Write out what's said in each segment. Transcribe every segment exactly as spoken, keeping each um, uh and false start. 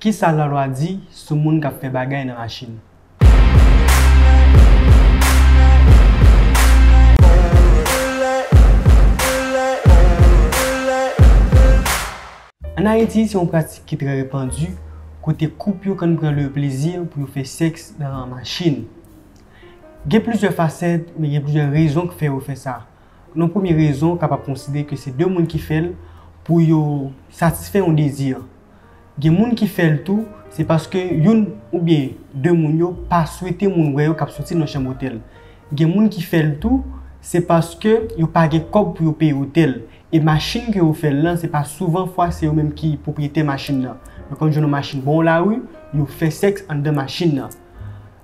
Kisa lalwa di sou moun k ap fè bagay nan machin? Ann Ayiti, se yon pratik ki trè repandi, kote koup yo konn pran le plezi pou yo fè sèks nan machin. Gen plizyè fasèt, men gen plizyè rezon k fè yo fè sa. Nan premye rezon, w kapab konsidere ke se de moun ki fè l pou yo satisfè yon dezi. Gen moun ki fè l tou, se paske youn oubyen de moun yo pa swete moun wè yo k ap soti nan chanm otèl. Gen moun ki fè l tou, se paske yo pa gen kòb pou yo peye otèl. E machin ke yo fè l lan, se pa souvan fwa se yo menm ki pwopriyetè machin nan. Yo konn jwenn yon machin bò lari, yo fè sèks anndan machin nan.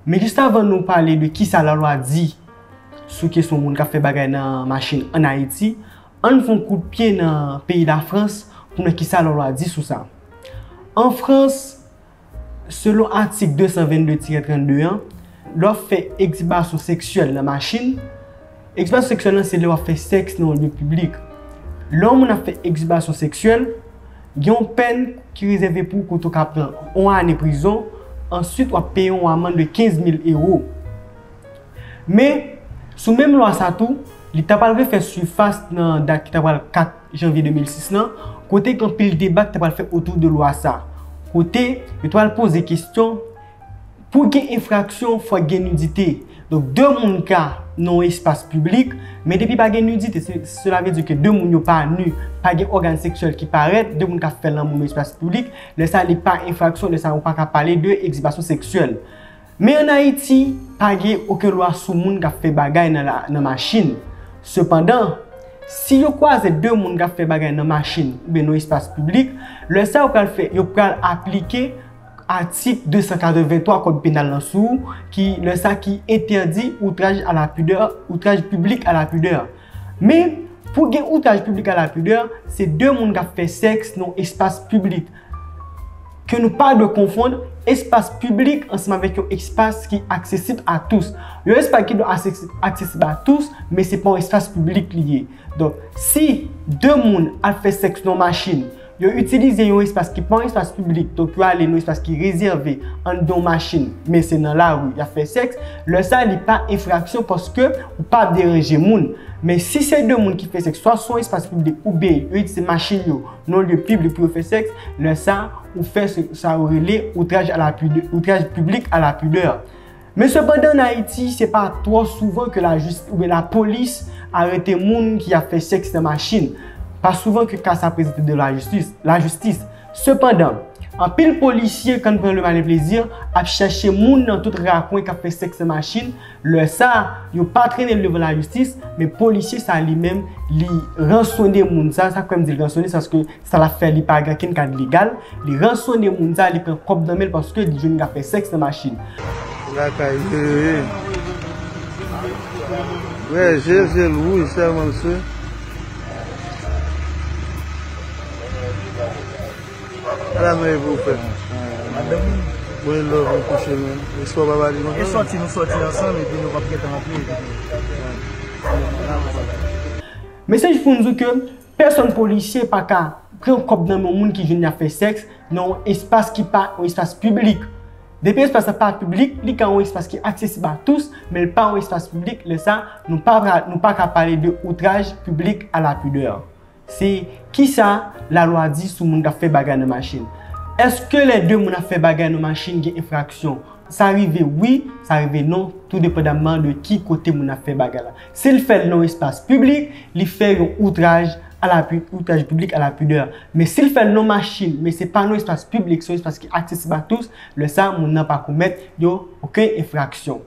Men jis avan nou pale de kisa lalwa di sou kesyon moun k ap fè bagay nan machin ann Ayiti, ann fè yon kout pye nan peyi Lafrans pou n wè kisa lalwa di sou sa. An Frans, selon atik de san vennde tirè trannde an, lè w ap fè egzibasyon seksyèl nan machin, egzibasyon seksyèl lan se lè w ap fè sèks nan yon lye piblik. Lè yon moun ap fè egzibasyon seksyèl, gen yon pèn ki rezève pou ou kote w ka pran yon ane prizon, answit w ap peye yon amann de kenz mil ewo. Men, sou menm lwa sa tou, li ta pral refè sifas nan dat ki ta pral kat janvye de mil sis lan, kote gen anpil deba ki ta pral fèt otou de lwa sa. Kote yo ta pral poze kesyon, pou gen enfraksyon, fòk gen nidite. Donk, de moun ka nan yon espas piblik, men depi pa gen nidite, se, sela vle di ke de moun yo pa ni, pa gen ògàn seksyèl ki parèt, de moun ka fè lanmou nan espas piblik, lè sa li pa enfraksyon, lè sa ou pa ka pale de egzibasyon seksyèl. Men ann Ayiti, pa gen okenn lwa sou moun k ap fè bagay nan la, nan machin. Sepandan, si yo kwaze de moun k ap fè bagay nan machin oubyen nan espas piblik, lè sa yo pral fè, yo pral aplike atik de san katrevenntwa kòd penal lan sou ou, ki, lè sa ki entèdi outraj à la pudeur, outraj public à la pudeur. Men, pou gen outraj piblik a la pidè, se de moun k ap fè sèks nan yon espas piblik. Ke nou pa dwe konfonn espas piblik ansanm avèk yon espas ki aksesib a tous. Yon espas ki dwe aksesib, aksesib a tous, men se pa yon espas piblik li ye. Donk, si de moun ap fè sèks nan yon machin, yo itilize yon espas ki pa yon espas piblik, donk yo ale nan yon espas ki rezève anndan yon machin, men se nan lari y ap fè sèks, lè sa a li pa enfraksyon paske ou pa ap deranje moun. Men si se de moun ki fè sèks, swa sou yon espas piblik oubyen yo itilize machin yo nan yon lye piblik pou yo fè sèks, lè sa a ou fè se, sa yo rele outraj à la pudeur, outraj public à la pudeur. Men sepandan, ann Ayiti, se pa twò souvan ke lajis-, oubyen lapolis arete moun ki ap fè sèks nan machin. Pa souvan ke ka sa prezante devan lajistis, lajistis. Sepandan, anpil polisye, kan pran le malin plezi, ap chèche moun nan tout rakwen k ap fè sèks nan machin. Lè sa a, yo pa trennen l devan lajistis, men polisye sa a li menm, li ransone moun sa a. Sa k fè m di l ransone, se paske sa l ap fè, li pa gen okenn kad legal. Li ransone moun sa a, li pran kòb nan men l paske li jwenn l ap fè sèks nan machin. Lakay yo ye. Frè, je, je l wouj sèlman, mesye. Ala mwen pou w fè. Bon, love, mwen kouche, men. Espwa pa pale konsa. E sòti, nou sòti ansanm, epi nou p ap gentan antre, epi nou. Mesaj pou n di w ke pèsòn polisye pa ka pran kòb nan men yon moun ki jwenn li ap fè sèks nan yon espas ki pa yon espas piblik. Depi espas la pa piblik, li ka yon espas ki aksesib a tous, men l pa yon espas piblik, lè sa, nou pa pra-, nou pa ka pale de outraj public à la pudeur. Se kisa lalwa di sou moun k ap fè bagay nan machin? Èske lè de moun ap fè bagay nan machin gen enfraksyon? Sa rive wi, sa rive non, tou depandamman de ki kote moun ap fè bagay la. Si l fè l nan yon espas piblik, li fè yon outraj à la pu-, outraj public à la pudeur. Men si l fè l nan machin, men se pa nan yon espas piblik, se yon espas ki aksesib a tous, lè sa, moun nan pa komèt yon okenn enfraksyon.